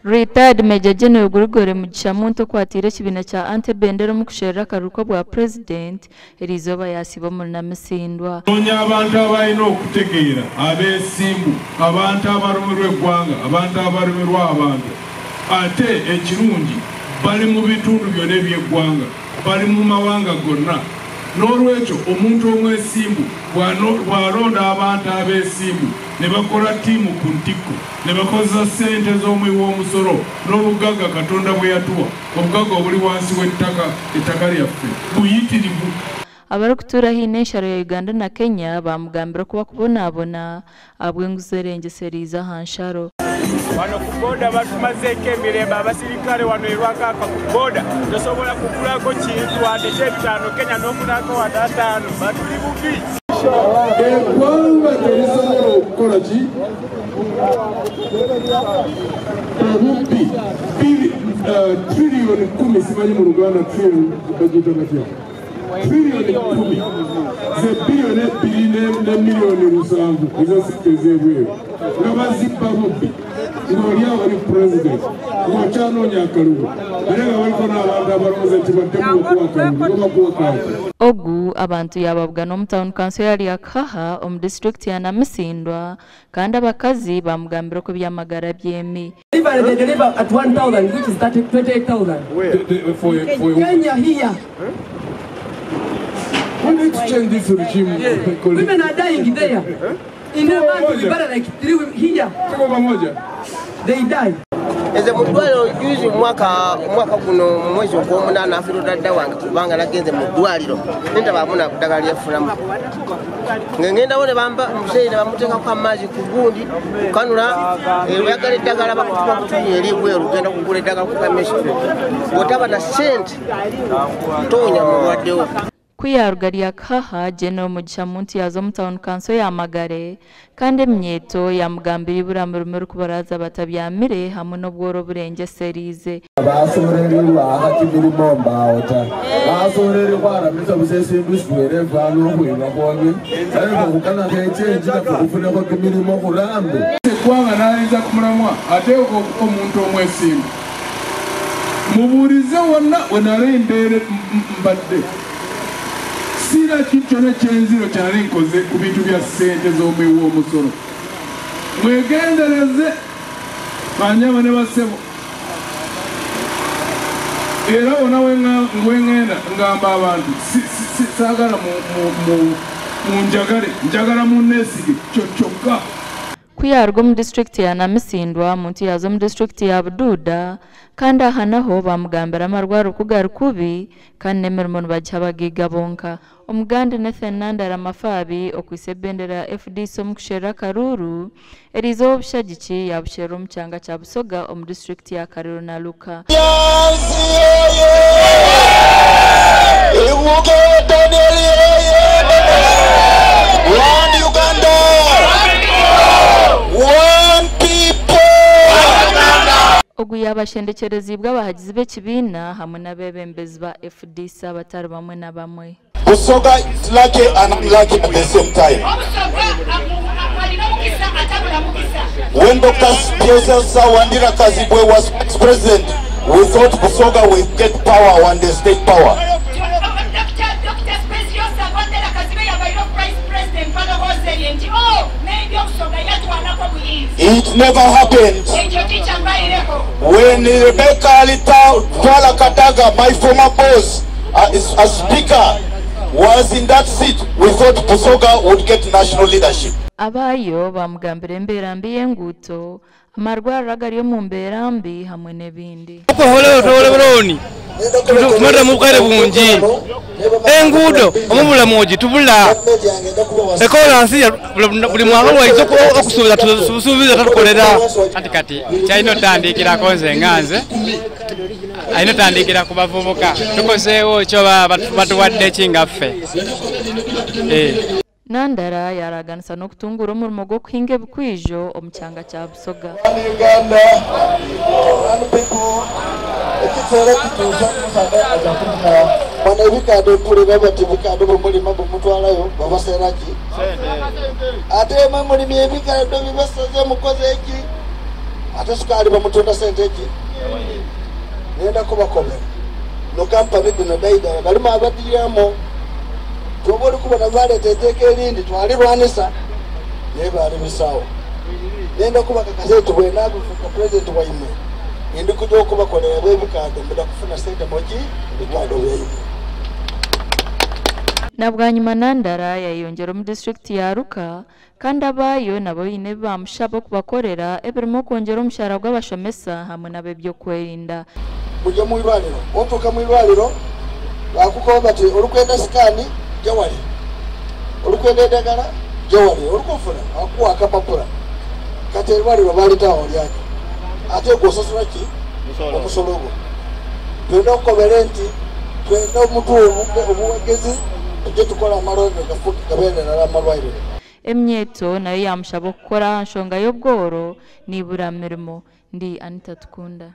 Retired Major General Gregory Mugisha Muntu okwatiire ekibiina kya Anti ebendera omu kusherura akaruru k'obwa Purezidenti eriizooba yasiiba omuri Namisindwa. Noonya abantu abalina okutegeera, abeesimbu, abantu abarumirwa eggwanga, abantu abarumirwa abantu. Ate ekirungi bali mu bitundu byonna eby'eggwanga, bali mu mawanga gonna. N'olwekyo omuntu omwesimbu bw'alonda abantu abeesimbu ne bakola ttiimu ku ntikko ne bakozesa ssente z'omuwi w'omusolo n'obugagga Katonda bwe yatuwa, obugagga obuli wansi w'ettaka, ettaka lyaffe buyitirivu. Abarikutuura haihi n'ensharo ya Uganda na Kenya baamugambira oku barikubonabona ahabw'enguzi erengyesereize aha nsharo. Wano ku boda batumazeeko emirembe abasirikale wano e Lwakhakha ku boda tosobola kugulako kintu wadde ekyebitaano Kenya nofunako wadde ataano batuli bubi. Eggwanga terisobola okukola ki? Obubbi trillion 10, simanyi mu Luganda trillion bagiyita batya? Trillion 10 ze biliyoni 2 ne miliyoni 7 ezo sente ez'ebweru nga bazibba bubbi, ng'oli awo oli president ng'okyanoonya akalulu, ate nga baliko n'abantu abalowooza nti baddemu okuwa akalulu nga bakuwa kantu. Ogu abantu yaababugana omu tawuni kanso ya Lyakhakha omu disiturikiti ya Namisindwa kandi abakazi baamugambira oku eby'amagara byemi. Delivery, they deliver at 1,000, which is 30, 28,000. Kenya here. We need to change this regime. Women are dying there. In a month, we bury like 3 women here. Tuko pamoja. They die. Nze mu ddwaliro juzi omwaka guno mu mwezi ogw'omunaana afiirwa dada wange kubanga nagenze mu ddwaliro ne ntabaamu na ddagala lyafulamu. Nga ngendawo ne bampa omuzeeyi ne bamuteekako amazzi ku gundi kukanula, oyagala eddagala bakutuma kutunya eri ebweru ogenda kugula eddagala ku chemistry. Bw'otaba na ssente towonya mulwaddewo. Ku yaruga Lyakhakha, General Mugisha Muntu yaza omu tawuni kanso ya Magare kandi eminyeeto yamugambira ibura mirimo erikubaraza batabyamire hamwe n'obworo oburengyesereize. Basoreri baha kimirimo mbawo ta. Basoreri khwaramisa busa esindu sitwele efwana okhwiba khwonye. Ariko khukana khechenji naffe khufunekho kimirimo khurambe. Eggwanga n'ayinza kumulamwa ate omuntu omwesimbu. Mubuulize wonna we nali mbeere mbadde. Sira kintu kyonna eky'enziro kyali nkoze ku bintu bya ssente z'omuwi w'omusolo. Mwegendereze banyama ne bassebo. Era wonna we ŋŋenda ngamba abantu, saagala munjagale, njagala munneesige kyo kyokka. Ku yaruga omu disitulikiti ya Namisindwa, Muntu yaza omu disitulikiti ya Bududa kandi aha naho bamugambira amarwaro ku gari kubi kandi n'emirimo nibagiha abagaiga bonka. Omuganda Nathan Nandala Mafabi okwisa ebendera ya FDC omu kusherura akaruru eriizooba obushagiki yabusherura omu kyanga kya Busoga omu disitulikiti ya Kaliro na Luka. Ogu yabashendekyerezibwe abahagizi b'ekibiina hamwe n'abeebembezi ba FDC abatari bamwe na bamwe. Busoga is lucky and unlucky at the same time. When Dr. Specioza Wandira Kazibwe was president, we thought Busoga will get power one day, state power. It never happened. When Rebecca Alita Twala Kadaga, my former boss, as speaker, was in that seat, we thought Busoga would get national leadership. Abayo bamugambira embeera mbi y'enguuto, amarwariro agari omu mbeera mbi hamwe n'ebindi. Tumata mu bukare bungi. Enguudo omubula mwogi tubula. Ekolansi buli mwaka lwaiza okusuubiza tusuubiza tatukolera. Anti kati kyalina otandikirako nze nga nze alina otandikira ku bavubuka. Tukozeewo kyo batuwadde ki nga ffe? Nandala yaraganisa n'okutungura omurimo gw'okuhinga ebikwijo omu kyanga kya Busoga. Uganda, people, ekiseera kituusa omusana aja kumala. Bano ebikadde mpulira bati bikadde bwe mulima bwe mutwalayo babaseera ki? Ate mwe mulimye ebikadde bibasaze mukoze ki? Ate sukaali bamutunda sente ki? Nenda kubakomera no kampani dhino dhaidha balimu abadhiryamu. Kyoba oli kubona baleeta eiteeka erindi twalirwanisa naye balibisaawo. Nenda kubakakasa nti bwenabifuuka pulezidenti waimwe ndi kuja okubakolera eb'ebikaado muda kufuna sente muki bikaado byaimwe. Na bwanyima Nandala yayeyongyera omu disiturikiti ya Ruka kandi abaayo nabo baine ebi baamushaba okubakorera ebirimu okwongyera omushahara gw'abashomesa hamwe n'ab'ebyokwerinda. Muje mu irwariro. Otuuka mu irwariro bakukoba bati orikwenda sikaani ja ware, orikwenda edagara ja ware, orikufuna bakuwa akapapura. Kati eirwariro baritaho ryaki? Ate gwe osasura ki? Omusolo gwo. Twenda okukobera nti twenda omutuwe obuwegezi tuje tukore amarwariro gafuuke gabeere rara amarwariro. Eminyeeto nayo yaamushaba okukora aha nshonga y'obworo n'eibura mirimo. Ndi Anita Tukunda.